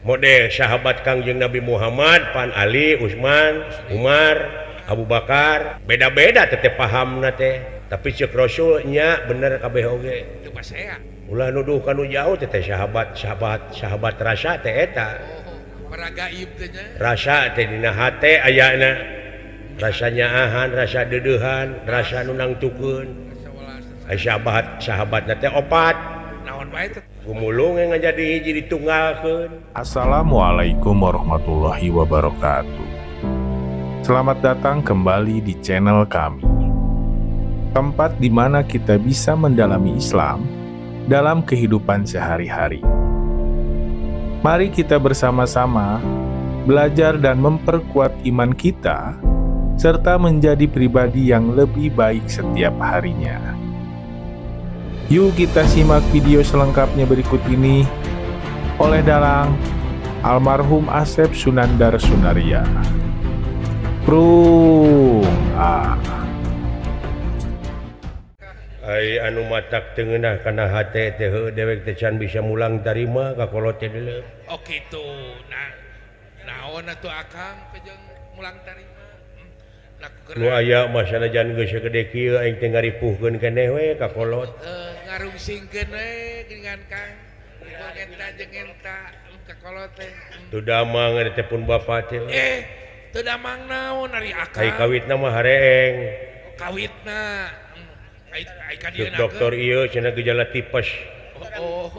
Model sahabat Kangjeng Nabi Muhammad pan Ali, Utsman, Umar, Abu Bakar, beda-beda teteh pahamna teh. Tapi ceuk Rasul nya bener kabeh oge. Ulah nuduh ka nu jauh teteh sahabat sahabat sahabat rasa teh eta. Rasa teh dina hate ayana. Rasa nyaahan, rasa deudeuhan, rasa nu nangtukeun. Ai sahabat sahabatna teh opat. Naon wae teh? Gumulung yang jadi hiji ditunggalkeun. Assalamualaikum warahmatullahi wabarakatuh. Selamat datang kembali di channel kami. Tempat di mana kita bisa mendalami Islam dalam kehidupan sehari-hari. Mari kita bersama-sama belajar dan memperkuat iman kita serta menjadi pribadi yang lebih baik setiap harinya. Yuk kita simak video selengkapnya berikut ini oleh dalang almarhum Asep Sunandar Sunarya. Prung ah. Ai anu matak teu ngeunah kana hate teh heuh dewek teh can bisa mulang tarima ka kolot teh deuleu. Oh kitu. Nah, naon atuh akang jeung mulang tarima? Nu aya mah sanajan geus sagede kieu aing teh ngaripuhkeun keneh we ka kolot. Ngarungsingkeun we geuningan Kang. Eta jeung eta ka kolot teh. Teu damang eta teh pun bapa teh. Teu damang naon ari akang. Ai kawitna mah hareeng. Kawitna. Ai ka dieuna. Dokter ieu cenah gejala tipes. Oh,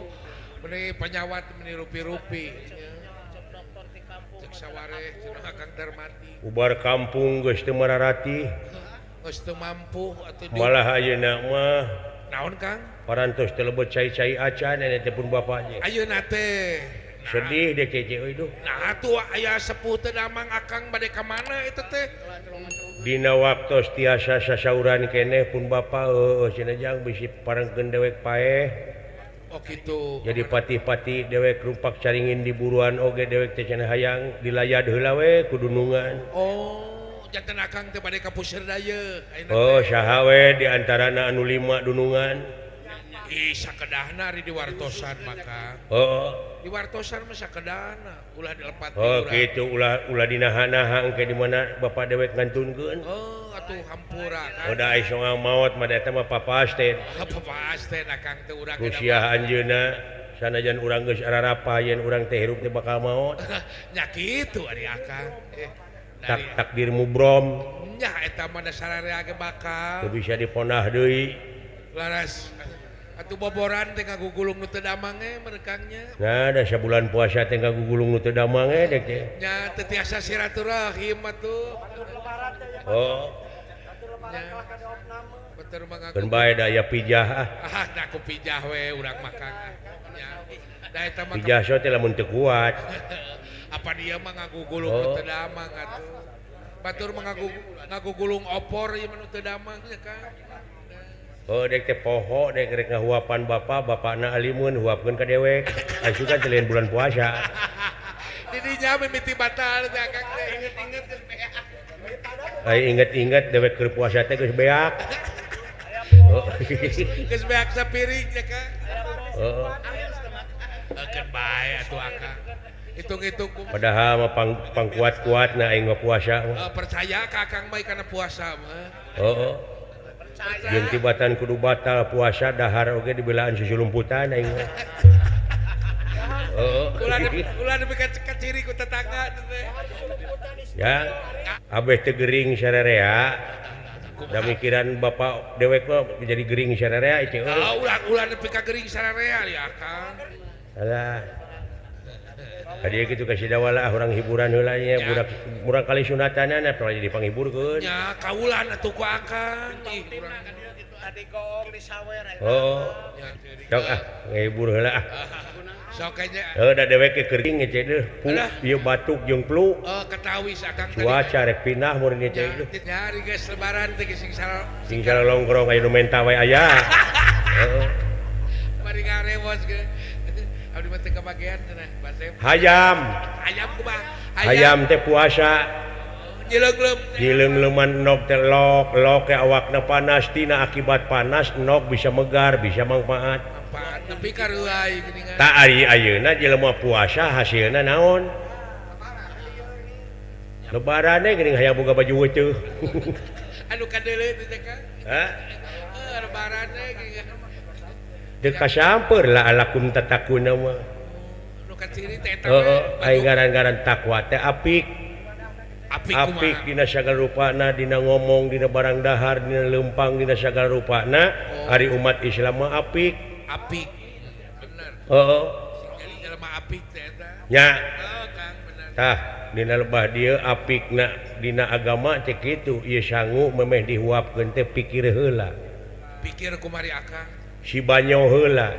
meuni panyawat meuni rupi-rupi. Cek sawareh cenah akang termati. Ubar kampung geus teu mararati. Geus teu mampu atuh. Malah ayeuna mah naon Kang? Parantos teu lebet cai-cai acan eta teh pun bapa nya. Ayeuna teh sedih deh kece euy duh. Nah atuh aya sepuh teu damang akang bade ka mana eta teh? Dina waktos tiasa sasauran keneh pun bapa heueuh cenah jang bisi parengkeun dewek paeh. Oh kitu. Jadi pati-pati dewek rumpak caringin di buruan oge dewek teh cenah hayang dilayad heula we ku dunungan. Oh, janten akang teh bade ka Puseur Daya. Oh, saha we di antarana anu 5 dunungan. Ih, sakedahna ari di wartosan maka. Heeh. Di wartosan mah sakedahna, ulah dilepat. Oh, kitu ulah ulah dinaha-naha engke di mana bapak dewek ngantunkeun. Oh, atuh hampura kan. Udah ai soang maot mah eta mah papasten. Papasten akang teh urang. Rusiah anjeunna sanajan urang geus ararapa yen urang teh hirup teh bakal maot. Nya kitu ari akang. Takdir mubrom. Nya eta mah dasararea ge bakal. Teu bisa diponah deui. Laras. Atuh boboran teh ngagugulung nu teu damang ge merekangnya. Nah, da sabulan puasa teh ngagugulung nu teu damang ge dek teh. Nya teu tiasa silaturahim atuh. Oh. Bener mah keun bae da aya pijah ah. Ah, da ku pijah we urang makan. Nya. Da eta mah pijah so teh lamun teu kuat. Apa dia mah ngagugulung nu teu damang atuh. Batur mah ngagugulung opor ieu mah nu teu damang nya Kang. Oh dek teh poho dek rek ngahuapan bapa, bapakna alimun huapkeun ka dewek. Asukan teh lain bulan puasa. Didinya mimiti batal teh akang teh inget-inget geus beak. Ai inget-inget dewek keur puasa teh geus beak. Oh. Geus beak sapiring nya Kang. Heeh. Keun bae atuh akang. Hitung-hitung padahal mah pangkuat-kuatna aing mah puasa mah. Percaya ka akang mah kana puasa mah. Heeh. Jeung tibatan kudu batal puasa dahar oge dibelaan susulumputan aing mah. Heeh. Ulah nepi ka ciri ku tetangga teh. Ya, abeh teu gering sararea. Da mikiran bapak dewek mah jadi gering sararea ieu. Ah, ulah nepi ka gering sararea ya Akang. Alah. Hadieu kitu ka Sidawala urang hiburan heula nya budak murang kali sunatanana tong jadi panghiburkeun. Nya kaulan atuh ku akang. Ih urang tadi goong di sawer. Oh. Sok ah ngahibur heula ah. Sok nya. Heuh da dewek ge kering ngece deuh. Ieu batuk jeung flu. Oh ketawis akang tadi. Cuaca rek pindah mun ngece deuh. Nya ari geus lebaran teh sing sing salongkrong aya nu menta we aya. Heeh. Mari ngarewos ge. Abdi mah teu kabagean cenah Basep. Hayam. Hayam kumaha? Hayam teh puasa. Jileung-leuman nog teh lok, lok ke awakna panas tina akibat panas nog bisa megar, bisa manfaat. Tapi karuai geuningan. Tah ari ayeuna jelema puasa hasilna naon? Lebaran ge geuning hayang boga baju heueuh. Anu kadeuleu teh Kang. Hah? Lebaran ge geuningan. Teu kasamper lah alakum tatakuna mah. Nu kaciri teh eta. Heeh, ai ngaran-ngaran takwa teh apik. Apik dina sagala rupana, dina ngomong, dina barang dahar, dina leumpang, dina sagala rupana. Oh. Ari umat Islam mah apik. Apik. Bener. Heeh. Jadi jelema apik teh eta. Nya. Heeh, Kang, bener. Tah, dina lebah dieu apikna dina agama teh kitu, ieu sangu memeh dihuapkeun teh pikir heula. Pikir kumari akang. Si banyo heula.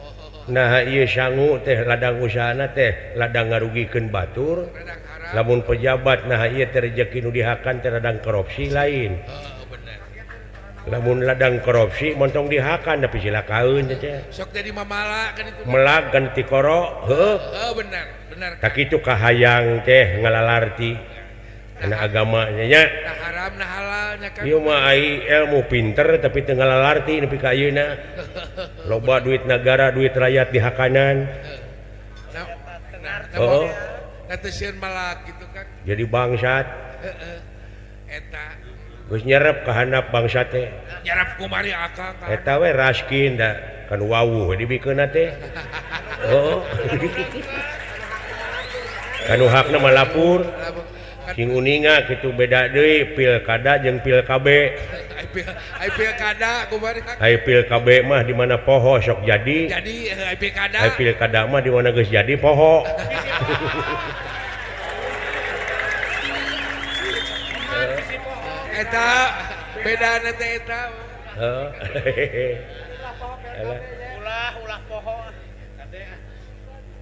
Oh. Nah, ieu sangu teh ladang usahana teh ladang ngarugikeun batur. Lamun pejabat nah ieu teh rejeki nu dihakan teh ladang korupsi lain. Heeh, bener. Lamun ladang korupsi montong dihakan tapi silakaeun teh. Sok jadi mamala kan itu. Melag kan ti koro, heuh. Heeh, bener, bener. Tah kitu kahayang teh ngalalarti kana agamanya nya. Nah haram nah halalnya kan. Ieu mah ai ilmu pinter tapi teu ngalalarti nepi ka ayeuna. Loba duit negara, duit rakyat dihakanan. Heeh. Teu sieun malak gitu kan. Jadi bangsat. Heeh. Eta geus nyerep ka handap bangsat teh. Nyerep kumari akang. Eta we raskin da kan wawuh dibikeunna teh. Heeh. Kanu hakna mah lapur. Sing uninga kitu beda deui pilkada jeung pil KB. Ai pilkada kumari. Ai pil KB mah di mana poho sok jadi. Jadi ai pilkada. Ai pilkada mah di mana geus jadi poho. Eta bedana teh eta. Heeh. Ulah ulah poho. Kade.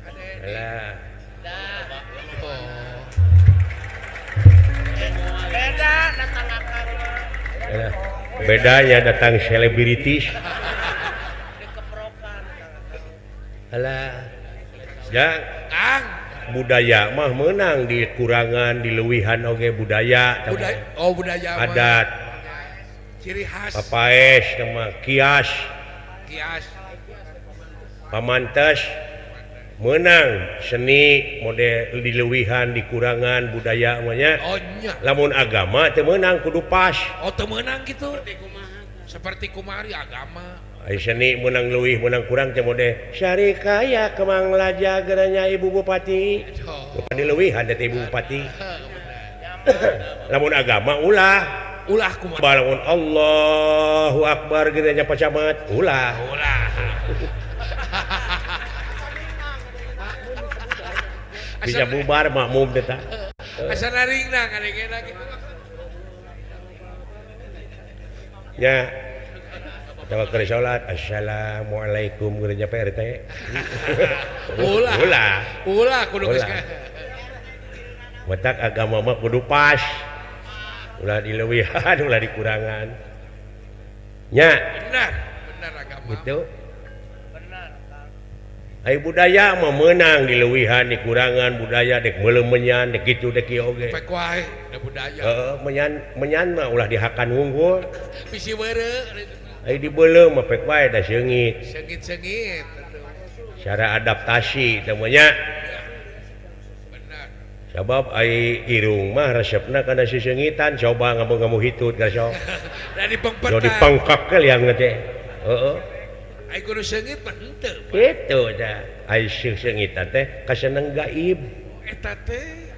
Kade. Alah. Oh. Beda datang akang. Bedanya datang selebritis. Alah. Jang. Kang. Budaya mah menang di kurangan, di leuwihan oge budaya. Budaya, oh budaya mah. Adat. Ciri khas. Papaes sama kias. Kias. Pamantes menang seni model di leuwihan, di kurangan budaya mah nya. Oh nya. Lamun agama teu meunang kudu pas. Oh teu meunang kitu. Seperti kumari agama. Ai seni menang leuwih menang kurang teh mode syarikaya kemang laja geranya ibu bupati. Bukan dileuwihan teh ibu bupati. Lamun agama ulah. Ulah kumaha? Lamun Allahu Akbar geranya Pak Camat, ulah. Ulah. Bisa bubar makmum teh tah. Asa naringna kadengena kitu. Nya. Tawa keur salat assalamualaikum gereja PRT. Ulah. Ulah. Ulah kudu geus. Matak agama mah kudu pas. Ulah dileuwihan, ulah dikurangan. Nya. Benar, benar agama. Gitu. Benar. Ai budaya mah meunang dileuwihan, dikurangan budaya dek meuleum menyan dek kitu dek kieu oge. Pek wae da budaya. Heeh, menyan menyan mah ulah dihakan wungkul. Bisi weureu. Ai dibeuleum mah pek wae da seungit. Seungit-seungit. Cara adaptasi teh mah nya. Benar. Sabab ai irung mah resepna kana siseungitan coba ngamu-ngamu hitut ka sok. Da dipengpetan. Do dipengkak ke liang teh. Heeh. Ai kudu seungit mah henteu. Kitu tah. Ai seungitan teh kaseneng gaib. Eta teh.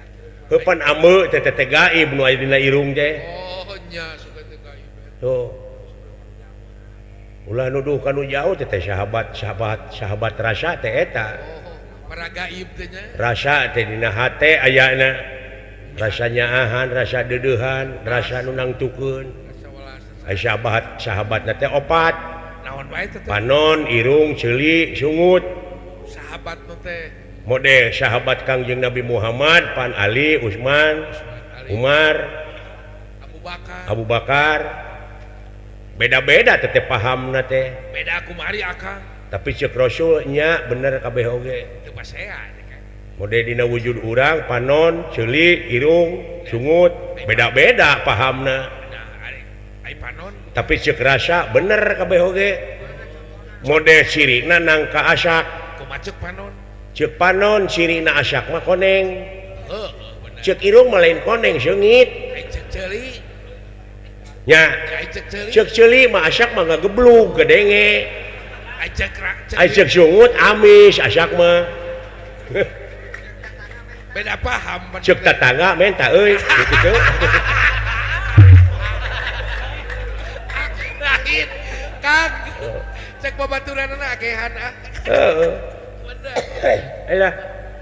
Heupan ameu teh teh gaib nu aya dina irung teh. Oh nya suka teh gaib. Tuh. Ulah nuduh kanu jauh teh sahabat sahabat sahabat rasa teh eta. Oh, para gaib teh nya. Rasa teh dina hate ayana. Rasa nyaahan, rasa deudeuhan, rasa nu nangtukeun. Ai sahabat sahabatna teh opat. Naon wae teh? Panon, irung, ceuli, sungut. Sahabat nu teh. Model sahabat Kangjeng Nabi Muhammad, Pan Ali, Utsman, Umar, Abu Bakar. Abu Bakar. Beda-beda teh pahamna teh. Beda kumari akang. Tapi ceuk Rasul nya bener kabeh oge. Teu pasea teh. Mode dina wujud urang panon, ceuli, irung, sungut, beda-beda pahamna. Ai panon. Tapi ceuk rasa bener kabeh oge. Model cirina nangka asak. Kumaha ceuk panon? Ceuk panon cirina asak mah koneng. Heeh, bener. Ceuk irung mah lain koneng seungit. Ai ceuk ceuli. Nya. Ai ceuk ceuli. Ceuk ceuli mah asak mah ngageblug gedenge. Ai ceuk ai ceuk sungut amis asak mah. Beda paham. Ceuk tatangga menta euy kitu. Lain Kang. Cek babaturanna akehan ah. Heeh. Bener. Alah.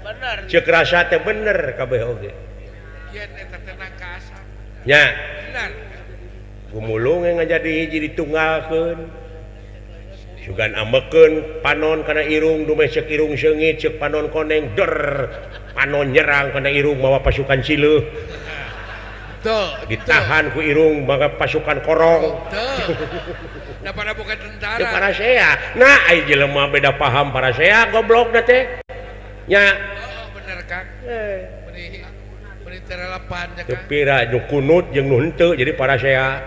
Bener. Ceuk rasa teh bener kabeh oge. Yen eta teh nangka asak. Nya. Bener. Gumulung ngajadi hiji ditunggalkeun. Sugan amekeun panon kana irung dumeh ceuk irung seungit ceuk panon koneng der. Panon nyerang kana irung mawa pasukan cileuh. Ditahan ku irung maka pasukan korong. Da pada bukan tentara. Ya parasea. Nah, ai jelema beda paham parasea goblok da teh. Nya. Oh, bener Kang. Meuni meuni teu relevan nya Kang. Teu pira nu kunut jeung nu henteu jadi parasea.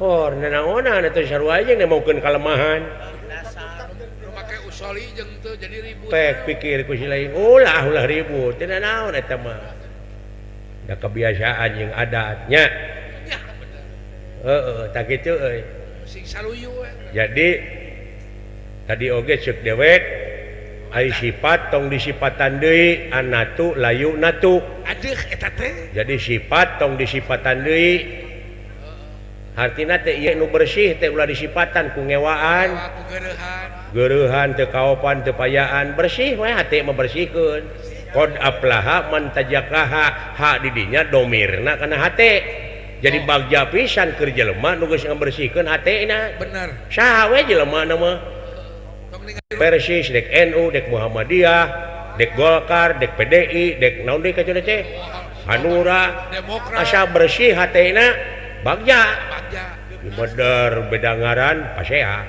Hor nanaonan atuh sarua jeung nemongkeun kalemahan. Nu make usoli jeung teu jadi ribut. Pek pikir ku si lain ulah ulah ribut. Teu nanaon eta mah. Da kebiasaan jeung adatnya. Ya, bener. Heeh, tah kitu euy. Sing saluyu we. Jadi tadi oge ceuk dewek ai sifat tong disipatan deui anatu layu natu. Aduh eta teh. Jadi sifat tong disipatan deui. Hartina teh ieu nu bersih teh ulah disipatan ku ngewaan. Ku geureuhan. Geureuhan teu kaopan teu payaan bersih we hate mah bersihkeun. Qad aflaha man tajakaha ha didinya domirna kana hate. Jadi bagja pisan keur jelema nu geus ngabersihkeun hatena. Bener. Saha we jelema na mah? Persis dek NU, dek Muhammadiyah, dek Golkar, dek PDI, dek naon deui ka cenah teh? Hanura, Demokrat. Asa bersih hatena bagja. Bagja. Beder beda ngaran pasea.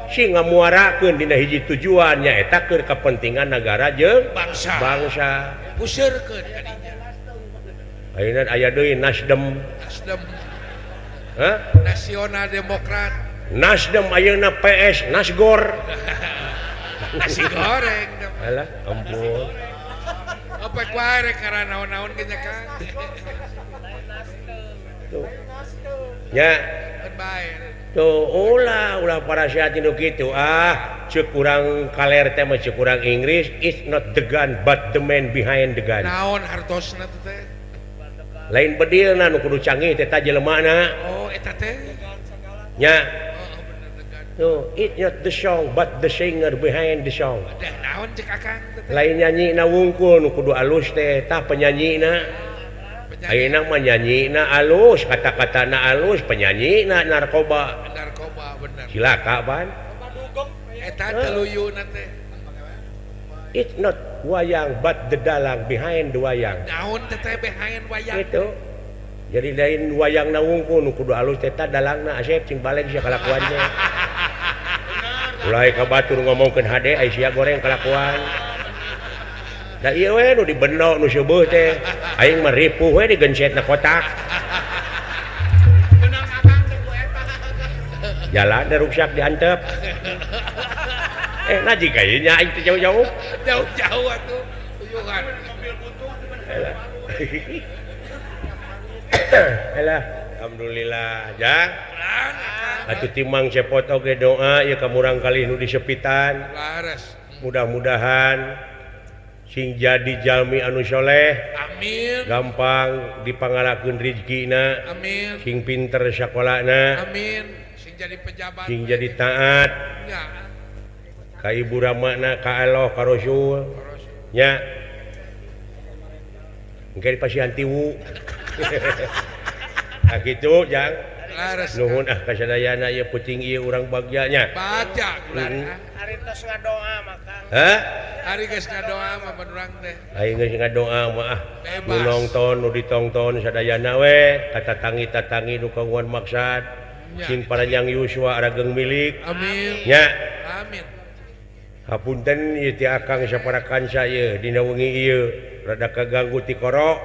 Si ngamuarakeun dina hiji tujuan nyaeta keur kepentingan nagara jeung bangsa. Bangsa. Puseurkeun ka dinya. Ayeuna aya deui Nasdem. Nasdem. Hah? Nasional Demokrat. Nasdem ayeuna PS Nasgor. Nasi goreng. Alah, ampun. Apa kuare rek ngaran naon-naon ge nya Kang. Tuh. Ya. Tuh ulah ulah para sehat nu kitu ah ceuk urang kaler teh mah ceuk urang Inggris it's not the gun but the man behind the gun. Naon hartosna teh? Lain bedilna nu kudu canggih teh ta jelemana. Oh eta teh. Nya. Oh bener the gun. Tuh it's not the song but the singer behind the song. Dah naon ceuk akang teh? Lain nyanyina wungkul nu kudu alus teh tah penyanyina. Ayeuna mah nyanyina alus, kata-katana alus, penyanyina narkoba. Narkoba bener. Cilaka ban. Eta teluyuna teh. It's not wayang but the dalang behind the wayang. Naon teh teh behind wayang? Gitu. Jadi lain wayangna wungkul nu kudu alus teh tah dalangna asep cing balik sia kalakuan teh. Ulah ka batur ngomongkeun hade ai sia goreng kalakuan. Da ieu we nu dibeno nu seubeut teh. Aing mah ripuh we digencetna kotak. Beunang akang teh ku eta. Jalan teh ruksak diantep. Naji kayaknya aing teh jauh-jauh. Jauh-jauh atuh. Tuyuhan. Alah. Alah, alhamdulillah jang. Atuh timang cepot oge doa ieu ka murang kali nu disepitan. Laras. Mudah-mudahan sing jadi jalmi anu soleh. Amin. Gampang dipangalakeun rezekina. Amin. Sing pinter sakolana. Amin. Sing jadi pejabat. Sing jadi taat. Ya. Ka ibu ramana ka Allah ka Rasul. Nya. Engke dipasihan tiwu. Ah kitu jang. Laras. Nuhun ah kasadayana ieu puting ieu urang bagyanya. Baca ulah. Ari tos ngadoa mah Kang. Hah? Ari geus ngadoa mah urang teh. Aing geus ngadoa mah ah. Nu nongton nu ditongton sadayana we, katatangi-tatangi nu kagungan maksad. Sing paranjang yuswa arageng milik. Amin. Nya. Amin. Hapunten ieu ti akang sapara kanca ieu dina wengi ieu rada kaganggu ti koro.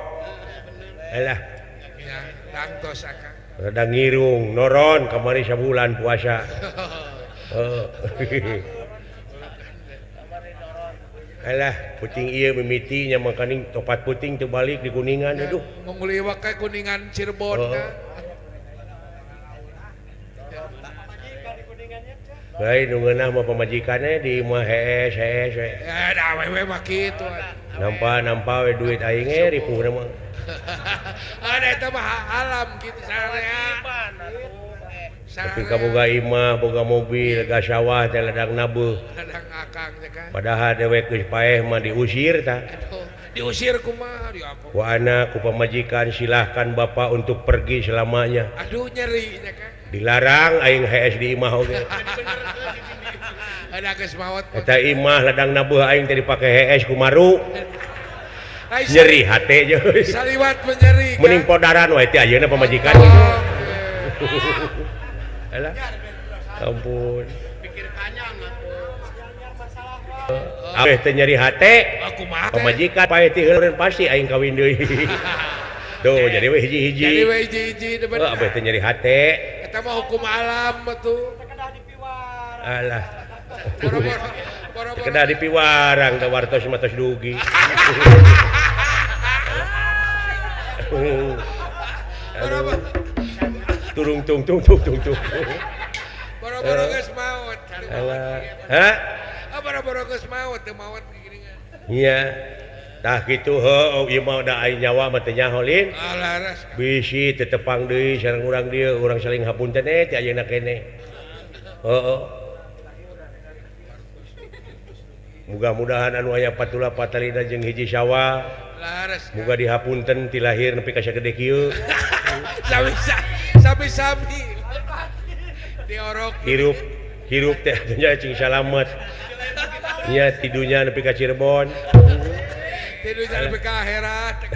Alah. Ya, tangtos akang. Rada ngirung noron kamari sabulan puasa. Heeh. Alah, puting ieu mimiti nya makaning topat puting teu balik di Kuningan aduh. Ngungul iwak ka Kuningan Cirebon ka. Lain nu ngeunah mah pamajikanna di imah hees hees we. Ya da awewe mah kitu. Nampa-nampa we duit aing ge ripuhna mah. Ada eta mah alam kitu sararea. Tapi kaboga imah, boga mobil, ga sawah teh ladang nabeuh. Ladang akang teh kan. Padahal dewek geus paeh mah diusir tah. Aduh, diusir kumaha di aku. Ku anak ku pamajikan silahkan bapak untuk pergi selamanya. Aduh nyeri nya kan. Dilarang aing hees di imah oge. Ada geus maot. Eta imah ladang nabeuh aing teh dipake hees ku maru. Nyeri hate jeung. Saliwat menyeri. Mending podaran we teh ayeuna pamajikan. Alah. Ampun. Pikir kanyang atuh. Abeh teh nyeri hate. Pamajikan paeh ti heureun pasti aing kawin deui. Duh, jadi we hiji-hiji. Jadi we hiji-hiji bener. Abeh teh nyeri hate. Eta mah hukum alam atuh. Kedah dipiwarang. Alah. Kedah dipiwarang da wartos mah tos dugi. Aduh. Turung tung tung tung tung tung. Boro-boro geus maot. Alah. Hah? Ah boro-boro geus maot teu maot geuningan. Iya. Tah kitu heuh ieu mah da aing nyawa mah teu nyaho lin. Alah bisi teu tepang deui sareng urang dieu, urang saling hapunten ti ayeuna keneh. Heuh. Mudah-mudahan anu aya patula patalina jeung hiji sawah. Muga dihapunten ti lahir nepi ka sagede kieu. Sami-sami. Diorok. Hirup hirup teh nya cing salamet. Nya tidunya nepi ka Cirebon. Tidunya nepi ka akhirat.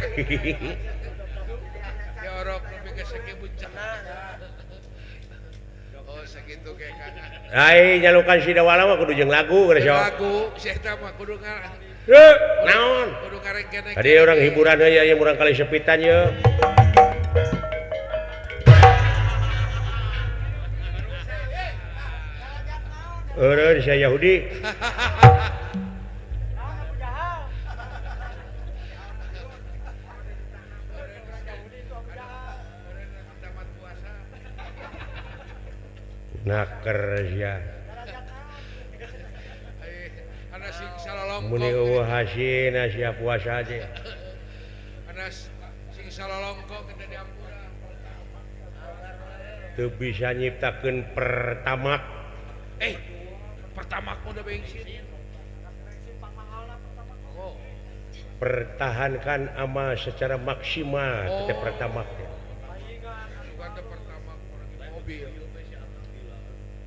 Diorok nepi ka sakieu. Oh sakitu ge kan. Ai nyalukan si Dawala mah kudu jeung lagu geus. Lagu si eta mah kudu naon? Kudu karengkenek. Tadi orang hiburan heuh aya murang kali sepitan ye. Eureun sia Yahudi. Naker sia. Muni eueuh hasina sia puasa teh. Ana sing salolongkong teh diampura. Teu bisa nyiptakeun pertamak. Pertamak udah bensin. Oh. Pertahankan amal secara maksimal oh. Teh pertamak teh. Mobil.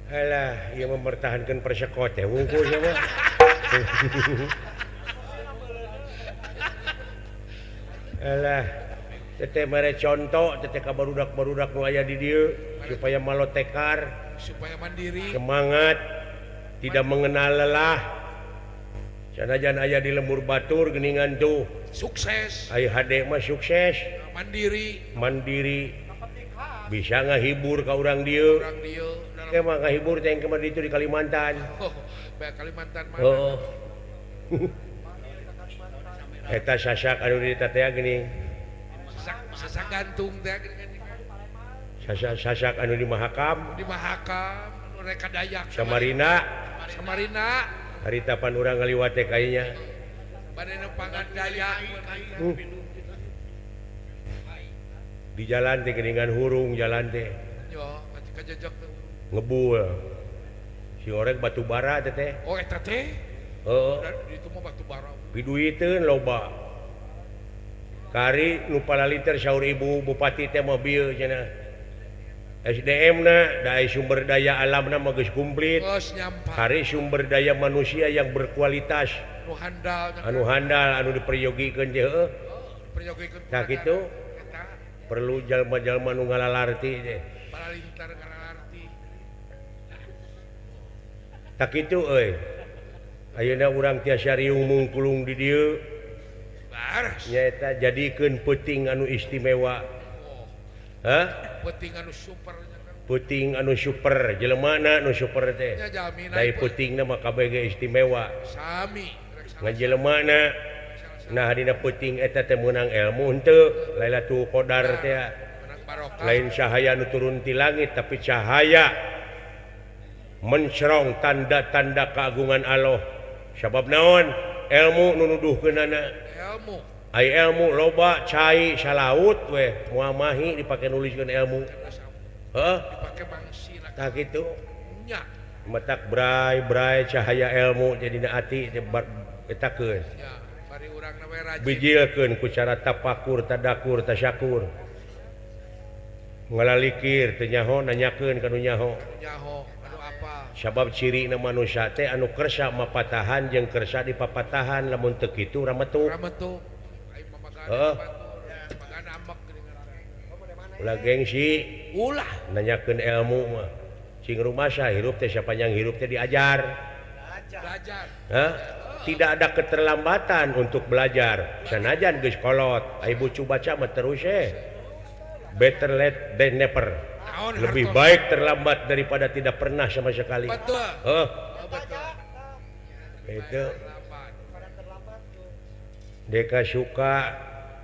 Alah, ieu mempertahankan persekot teh wungkul nya mah. Alah, teteh mere contoh teteh ka barudak-barudak nu aya di dieu supaya malotekar, supaya mandiri, semangat, tidak mengenal lelah. Sanajan aya di lembur batur geuningan tuh sukses. Aya hade mah sukses, mandiri, mandiri. Bisa ngahibur ka urang dieu. Urang dieu. Emang ngahibur teh yang kemarin itu di Kalimantan. Oh, bae Kalimantan mana? Oh. Eta sasak anu di tatea geuning. Sasak gantung teh geuning. Sasak sasak anu di Mahakam. Di Mahakam anu reka Dayak. Samarina. Samarina. Harita pan urang ngaliwat teh kayanya. Bade nepangan Dayak. Di jalan teh geuningan hurung jalan teh. Yo, kajejek teh. Ngebul. Si orek batu bara teh teh. Oh eta teh? Heeh. Itu mah batu bara. Piduiteun loba. Kari nu palaliter saur ibu bupati teh mobil cenah. SDM na da sumber daya alamna mah geus komplit. Kari sumber daya manusia yang berkualitas. Anu handal. Anu handal anu diperyogikeun teh heuh. Diperyogikeun. Tah kitu. Perlu jalma-jalma nu ngalalarti teh. Palalintar ngalalarti. Tak kitu euy. Ayeuna urang tiasa riung mungkulung di dieu. Nyaeta jadikeun peuting anu istimewa. Hah? Peuting anu super. Puting anu super jelemana anu super teh. Dai putingna mah kabeh ge istimewa. Sami. Ngan jelemana nah dina puting eta teh meunang ilmu henteu Lailatul Qadar teh. Lain cahaya nu turun ti langit tapi cahaya mencerong tanda-tanda keagungan Allah. Sabab naon? Ilmu nu nuduhkeunana. Ilmu. Ai ilmu loba cai salaut weh moal mahi dipake nuliskeun ilmu. Heuh, dipake mangsina. Tah kitu. Nya. Metak brai-brai cahaya ilmu jadina ati etakeun. Nya, bari urangna we rajin. Bijilkeun ku cara tapakur, tadakur, tasyakur. Ngalalikir teu nyaho nanyakeun ka nu nyaho. Nyaho, anu apa? Sabab cirina manusia teh anu kersa mapatahan jeung kersa dipapatahan lamun teu kitu rametu. Rametu. Ai mamagana. Heuh. Mamagana ambek geuningan. Ulah gengsi, ulah nanyakeun ilmu mah. Cing rumasa hirup teh sapanjang hirup teh diajar. Belajar. Hah? Tidak ada keterlambatan untuk belajar. Sanajan geus kolot, ai bucu baca mah terus Better late than never. Lebih baik terlambat daripada tidak pernah sama sekali. Betul. Heuh. Betul. Itu. Deka suka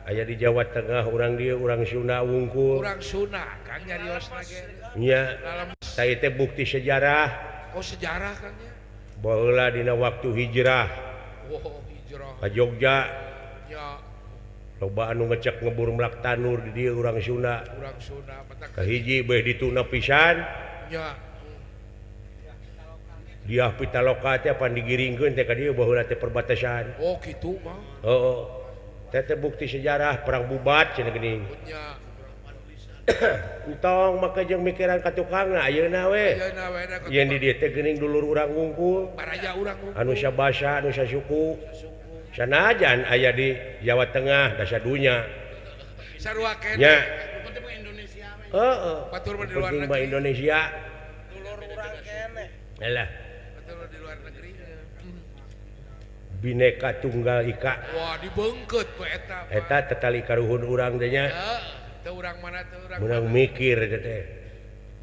aya di Jawa Tengah urang dieu urang Sunda wungkul. Urang Sunda Kang nyariosna ge. Nya. Tah ieu teh bukti sejarah. Oh sejarah Kang nya. Baheula dina waktu hijrah. Oh hijrah. Ka Jogja. Nya. Loba anu ngecek ngebur melak tanur di dieu urang Sunda. Urang Sunda petak. Kahiji beuh dituna pisan. Nya. Diah Pitaloka teh pan digiringkeun teh ka dieu baheula teh perbatasan. Oh kitu mah. Heeh. Teh bukti sejarah perang Bubat cenah geuning. Entong make jeung mikiran ka tukangna ayeuna we. Yen di dieu teh geuning dulur urang wungkul. Baraya urang wungkul. Anu sabasa, anu sasuku. Sanajan aya di Jawa Tengah dasa dunya. Sarua keneh. Nya. Nu penting Indonesia we. Heeh. Batur mah di luar negeri. Indonesia. Dulur urang keneh. Alah. Batur di luar negeri. Bineka Tunggal Ika. Wah, dibeungkeut ku eta. Eta tetali karuhun urang teh nya. Heeh, teu urang mana teu urang. Meunang mikir eta teh.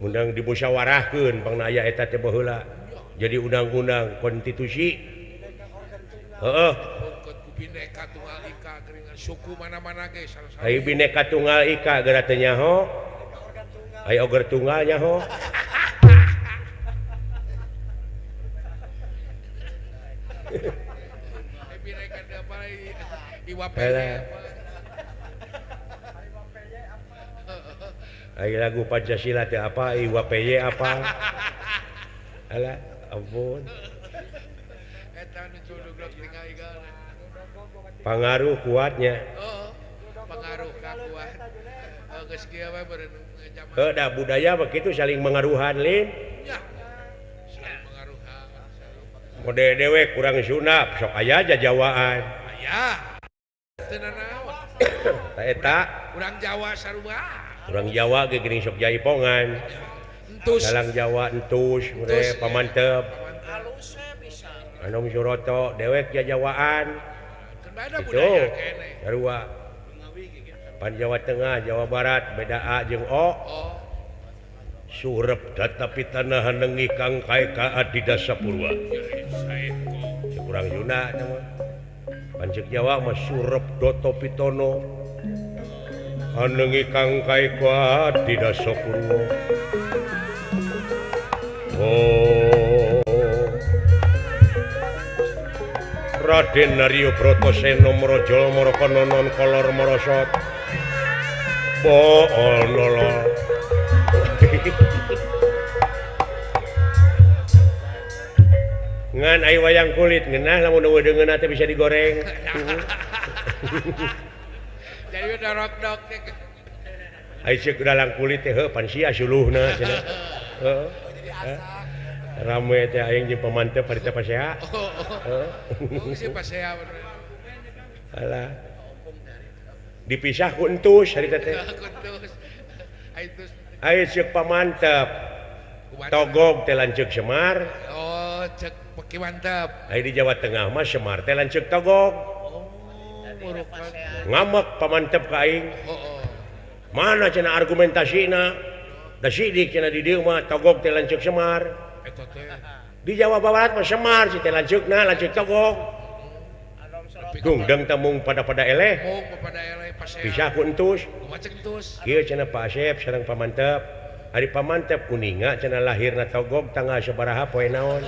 Meunang dimusyawarahkeun pangna aya eta teh baheula. Jadi undang-undang konstitusi. Heeh. Beungkeut ku Bineka Tunggal Ika geuningan suku mana-mana ge salah-salah. Ai Bineka Tunggal Ika geura teu nyaho. Ai oger tunggal nyaho. Ai lagu Pancasila teh apa, Iwa PY apa. Alah, ampun. Pangaruh kuatnya. Pengaruh kuat. Geus kieu we beureun zaman. Heuh, da budaya begitu saling mengaruhan lin. Nya. Saling mengaruhan. Mode dewek kurang Sunda, sok aya jajawaan. Aya. Teu nanaon. Ta eta urang Jawa sarua. Urang Jawa ge geuning sok jaipongan. Entus. Dalang Jawa entus, mure pamantep. Alus bisa. Anom Suroto dewek jajawaan. Kan budaya keneh. Sarua. Pan Jawa Tengah, Jawa Barat beda A jeung O. Oh. Surep tetapi tanah nengi kang kae ka Adidasa Purwa. Kurang Sunda eta mah. Pancek Jawa mah surep doto pitono. Anengi kang kae ka Adidasa Purwa. Oh. Raden Naryo Bratasena Mrajal Marakanonon Kolor Marasat. Bool nolol. Ngan ai wayang kulit ngeunah lamun eueuh deungeunna teh bisa digoreng. Jadi dorok-dok teh. Ai ceuk dalang kulit teh heuh pan sia suluhna cenah. Heeh. Rame teh aing jeung pamantep harita pasea. Heeh. Oh, si pasea bener. Alah. Dipisah ku entus harita teh. Ai ceuk pamantep. Togog teh lanceuk Semar. Oh, cek peki mantep. Ai di Jawa Tengah mah Semar teh lanceuk Togog. Oh, ngamek pamantep ka aing. Oh, oh. Mana cenah argumentasina? Da sidik cenah di dieu mah Togog teh lanceuk Semar. Eta teh. Di Jawa Barat mah Semar si teh lanceukna lanceuk Togog. Dungdeng temung pada-pada eleh. Mung pada eleh pasea. Bisa ku entus. Kumaha cek entus? Kieu cenah Pak Asep sareng Pamantep. Ari Pamantep kuninga cenah lahirna Togog tanggal sabaraha poe naon.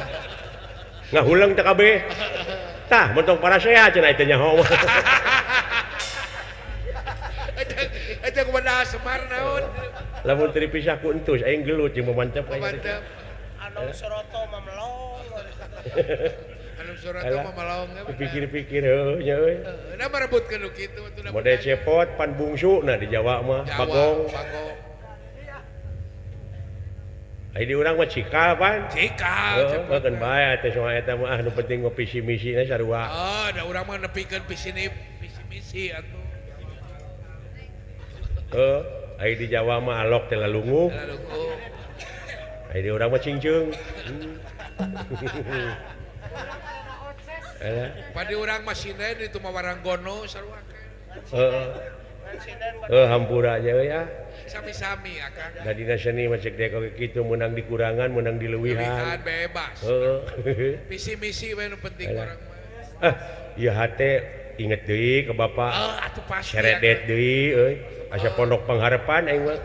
Ngahuleng teh kabeh. Tah mentong parasea cenah teh nyaho. Eta kumaha Semar naon? Lamun teu dipisah ku entus aing gelut jeung Pamantep aya. Pamantep. Anom Suroto mah melong. Anom Suroto mah melong. Pikir-pikir heuh nya euy. Da merebutkeun nu kitu atuh. Mode cepot pan bungsu nah di Jawa mah Bagong. Ai di urang mah cikal pan. Cikal. Heuh keun bae teh soal eta mah nu penting mah visi misina sarua. Oh, da urang mah nepikeun visi misi atuh. Heuh, ai di Jawa mah alok teh lalungu. Ai di urang mah cingceung. Alah. Padi urang mah sinden itu mah waranggono sarua. Heeh. Heuh hampura nya euy ah. Sami-sami akang. Da dina seni mah cek deui kitu meunang dikurangan meunang dileuwihan. Bebas. Heeh. Visi misi we nu penting urang mah. Ah, ieu hate inget deui ke bapak. Oh, atuh pasti. Seredet deui euy. Asa pondok pangharapan aing mah.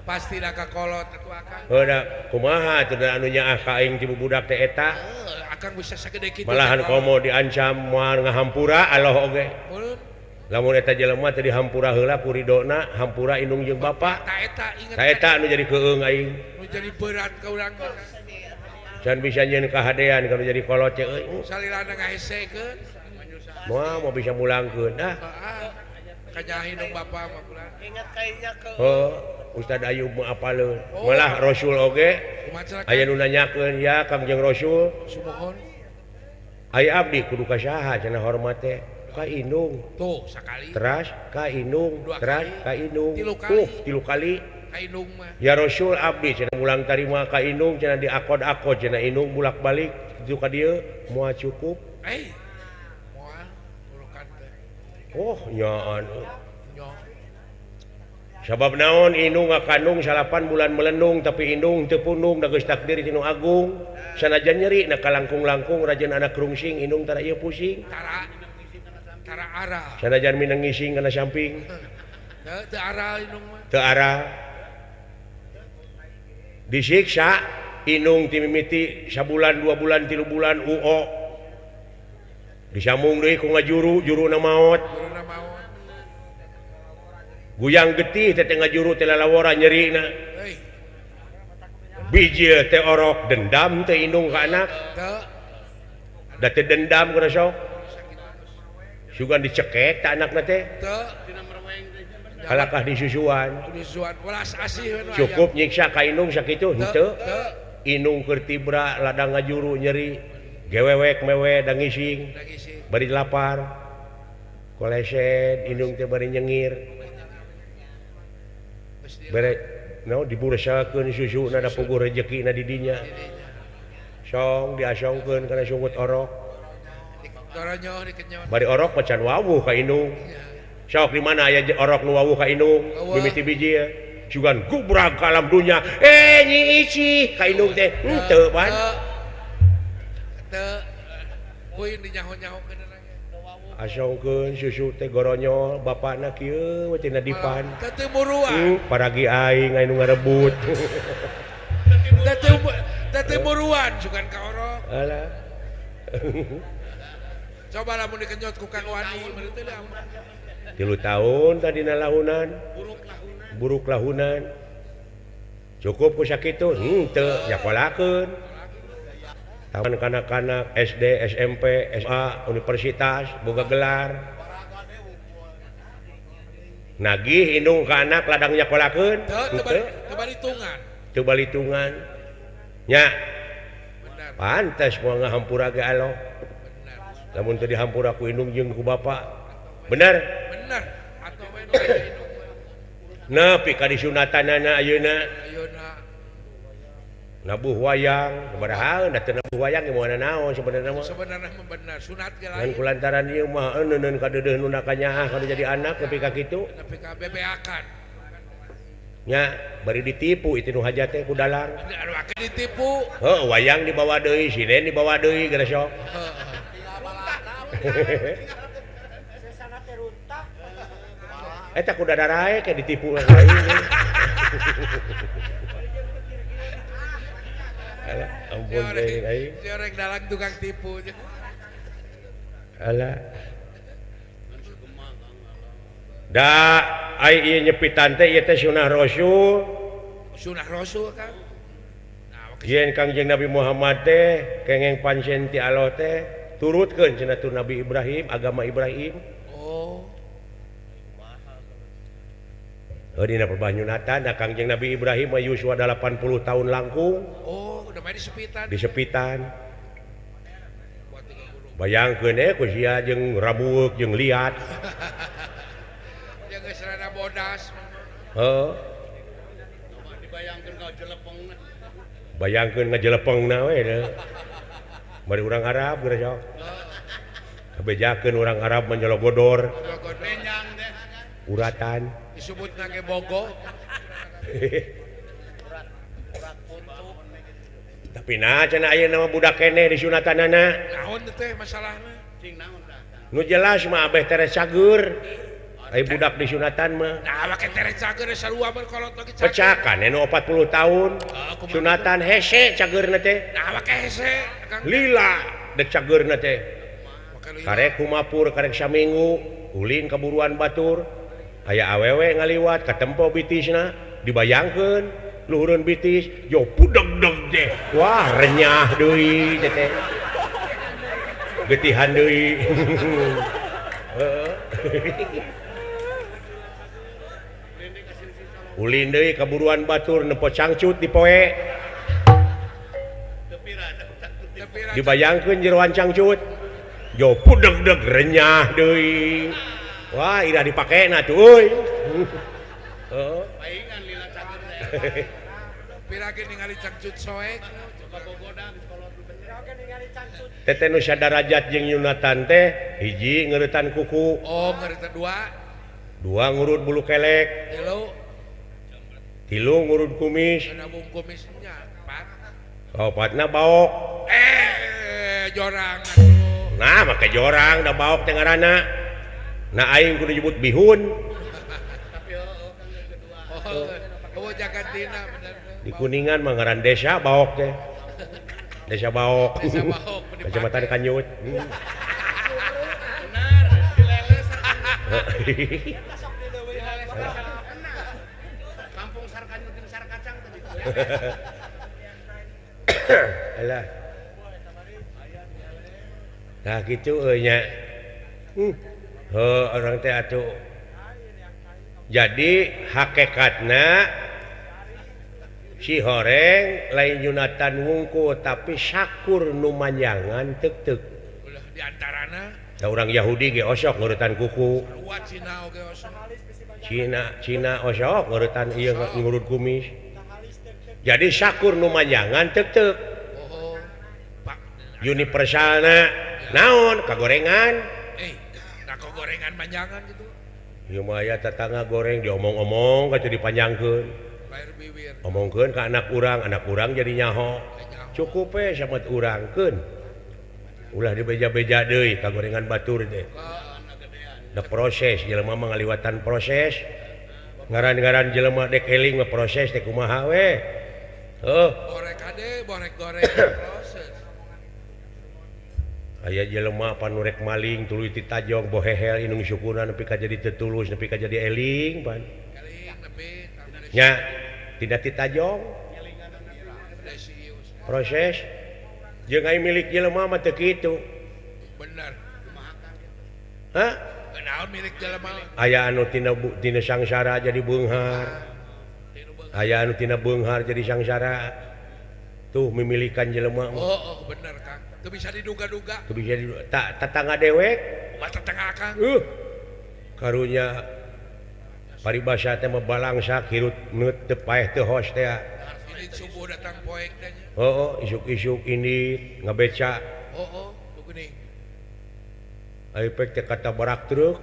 Pasti da ka kolot atuh akang. Heuh da kumaha atuh da anu nyaah ka aing ti budak teh eta. Heuh, akang bisa sagede kitu. Malahan komo diancam moal ngahampura aloh oge. Lamun eta jelema teh dihampura heula ku ridona, hampura indung jeung bapa. Ta eta inget. Ta eta anu jadi keung aing. Nu jadi berat ka urang mah. Can bisa nyieun kahadean kalau jadi kolot teh euy. Salilana ngahesekeun. Moal mau bisa mulangkeun dah. Heeh. Kanyahin dong bapa mah kula. Ingat kainya ke. Heuh, Ustad Ayub mah apaleun. Malah Rasul oge aya nu nanyakeun ya Kangjeng Rasul. Sumuhun. Aya abdi kudu ka saha cenah hormat teh? Ka indung. Tuh sakali. Teras ka indung, teras ka indung. Tuh tilu kali. Ka indung mah. Ya Rasul abdi cenah mulang tarima ka indung cenah diakod-akod cenah indung bulak-balik kitu ka dieu moal cukup. Eh. Moal urukan teh. Oh nyaan. Sabab naon indung ngakandung 8 bulan melendung tapi indung teu pundung da geus takdir ti nu agung. Sanajan nyeri na kalangkung-langkung rajin anak rungsing indung tara ieu pusing. Tara tara arah. Sanajan minang ngising kana samping. Teu arah indung mah. Teu arah. Disiksa indung ti mimiti sabulan, 2 bulan, 3 bulan UO. Disambung deui ku ngajuru, juruna maot. Juruna maot. Guyang getih teh ngajuru teh lalawora nyerina. Bijil teh orok dendam teh indung ka anak. Da teh dendam kuna sok. Sugan dicekek ta anakna teh. Kalakah disusuan. Cukup nyiksa ka indung sakitu henteu. Indung keur tibra ladang ngajuru nyeri. Gewewek mewe da ngising. Bari lapar. Koleset indung teh bari nyengir. Bere no dibursakeun susuna da puguh rejekina di dinya. Song diasongkeun kana sungut orok. Bari orok mah can wawuh ka indung. Sok di mana aya orok nu wawuh ka indung mimiti biji sugan gubrag ka alam dunya. Eh nyi Ici ka indung teh henteu pan. Teu kuing dinyaho-nyahokeun. Asongkeun susu teh goronyol bapana kieu we tina dipan. Teu muruan. Paragi aing anu ngarebut. Teu muruan sugan ka orok. Alah. Coba lamun dikenyot ku Kang Wani meureun teh 3 tahun tadina lahunan. Buruk lahunan. Cukup ku sakitu henteu nyakolakeun. Taman kanak-kanak SD, SMP, SMA, universitas boga gelar. Nagih indung ka anak ladang nyakolakeun. Teu balitungan. Teu balitungan. Nya. Pantes moal ngahampura ge aloh. Lamun teu dihampura ku indung jeung ku bapa. Bener? Bener. Atuh we nu indung. Nepi ka disunatanana ayeuna. Ayeuna. Nabuh wayang, padahal da teu nabuh wayang ge moal naon sebenarna mah. Sebenarna mah bener, sunat ge lain. Ngan kulantaran ieu mah euneun kadeudeuh nu nakanyaah kana jadi anak nepi ka kitu. Nepi ka bebeakan. Nya bari ditipu itu nu hajat teh ku dalang. Anu akeh ditipu. Heuh, wayang dibawa deui, sinden dibawa deui geus sok. Eta ku dadarae ke ditipu lain. Alah, ampun teuing aing. Si orek dalang tukang tipu. Alah. Da ai ieu nyepitan teh ieu teh sunah Rasul. Sunah Rasul Kang. Nah, yen Kangjeng Nabi Muhammad teh kengeng pancen ti Allah teh turutkeun cenah tu Nabi Ibrahim, agama Ibrahim. Oh. Oh, dina perbanyunatan da Kangjeng Nabi Ibrahim mah yuswa 80 tahun langkung. Oh, udah main di sepitan. Di sepitan. Bayangkeun ku sia jeung rabueuk jeung liat. Jeung geus rada bodas. Heeh. Dibayangkeun ngajelepengna. Bayangkeun ngajelepengna we da. Bari urang Arab geus sok. Kabejakeun urang Arab mah nyologodor. Uratan. Disebutna ge bogo. Tapi nah cenah ayeuna mah budak keneh disunatanana. Naon teh masalahna? Cing naon tah? Nu jelas mah abeh tere cager. Ai budak disunatan mah. Nah, make tere cager sarua mah kolot lagi cager. Pecakan anu 40 tahun. Sunatan hese cageurna teh. Nah, make hese Kang. Lila dek cageurna teh. Karek kumapur karek saminggu ulin kaburuan batur. Aya awewe ngaliwat katempo bitisna dibayangkeun luhureun bitis yo pudeg-deg teh. Wah, renyah deui teh teh. Getihan deui. Heeh. Ulin deui kaburuan batur nempo cangcut di poe. Dibayangkeun jeroan cangcut. Yo pudeg-deg renyah deui. Wah, ira dipakena tuh euy. Heeh. Paingan lila cager teh. Pirage ningali cangcut soek. Teteh nu sadarajat jeung nyunatan teh hiji ngeuretan kuku. Oh, ngeuretan dua. Dua ngurut bulu kelek. Tilu. Tilu ngurut kumis. Nabung kumisnya, empat. Opatna baok. Jorang atuh. Nah, make jorang da baok teh ngaranna. Nah aing kudu nyebut bihun. Oh, jagantina bener. Di Kuningan mah ngaran desa Baok teh. Desa Baok. Desa Baok, Kecamatan Kanyut. Benar, dileles. Kampung Sarkanyut jeung Sarkacang tadi. Alah. Nah kitu euy nya. Heuh, orang teh atuh. Jadi hakikatna si horeng lain nyunatan wungkul tapi sakur nu manjangan teuk-teuk. Ulah di antarana da urang Yahudi ge osok ngurutan kuku. Sarua Cina oge osok. Cina osok ngurutan ieu ngurut kumis. Jadi sakur nu manjangan teuk-teuk. Oh, Pak. Universalna naon kagorengan. Nah, kok gorengan manjangan gitu. Ieu mah aya tetangga goreng diomong-omong ka dipanjangkeun. Omongkeun ka anak urang jadi nyaho. Cukup we samet urangkeun. Ulah dibeja-beja deui ka gorengan batur teh. Da proses jelema mah ngaliwatan proses. Ngaran-ngaran jelema dek eling mah proses teh kumaha we. Heuh. Borek ade, borek goreng proses. Aya jelema panurek maling tuluy ti tajong bohehel inung syukuna nepi ka jadi teu tulus nepi ka jadi eling pan. Nya tidak ti tajong. Proses jeung ai milik jelema mah teu kitu. Bener. Hah? Naon milik jelema? Aya anu tina sangsara jadi beunghar. Aya anu tina beunghar jadi sangsara. Tuh mimilikan jelema. Oh, bener Kang. Teu bisa diduga-duga. Teu bisa diduga. Tak tetangga dewek. Kumaha tetangga Kang? Karunya paribasa teh mah balangsa kirut neut teu paeh teu hos teh. Ini subuh datang poek teh nya. Heeh, isuk-isuk ini ngabeca. Heeh, nu geuning. Ari pek teh kata barak truk.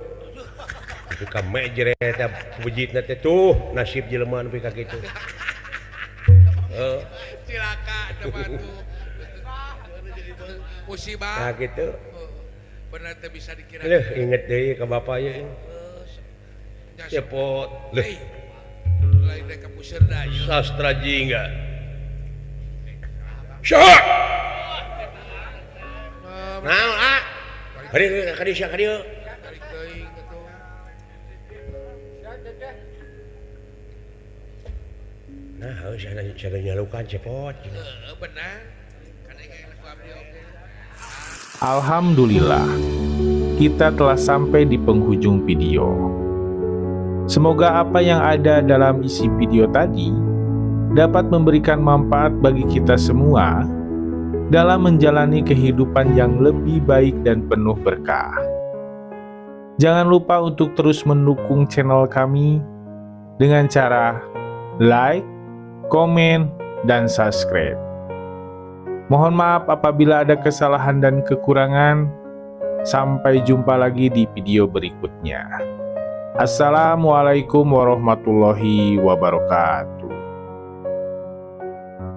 Nepi ka mejre eta bejitna teh tuh nasib jelema nepi ka kitu. Heeh. Cilaka teh mah tuh. Musibah. Nah kitu. Bener teh bisa dikira. Leuh inget deui ka bapak ieu. Cepot. Leuh. Lain rek ka puseur da ieu. Sastra jingga. Syah. Naon ah? Bari ka dieu ka dieu. Tarik teuing atuh. Nah, heuh sana nyalukan cepot. Heeh, benar. Kan engke ku abdi oge. Alhamdulillah, kita telah sampai di penghujung video. Semoga apa yang ada dalam isi video tadi dapat memberikan manfaat bagi kita semua dalam menjalani kehidupan yang lebih baik dan penuh berkah. Jangan lupa untuk terus mendukung channel kami dengan cara like, komen, dan subscribe. Mohon maaf apabila ada kesalahan dan kekurangan. Sampai jumpa lagi di video berikutnya. Assalamualaikum warahmatullahi wabarakatuh.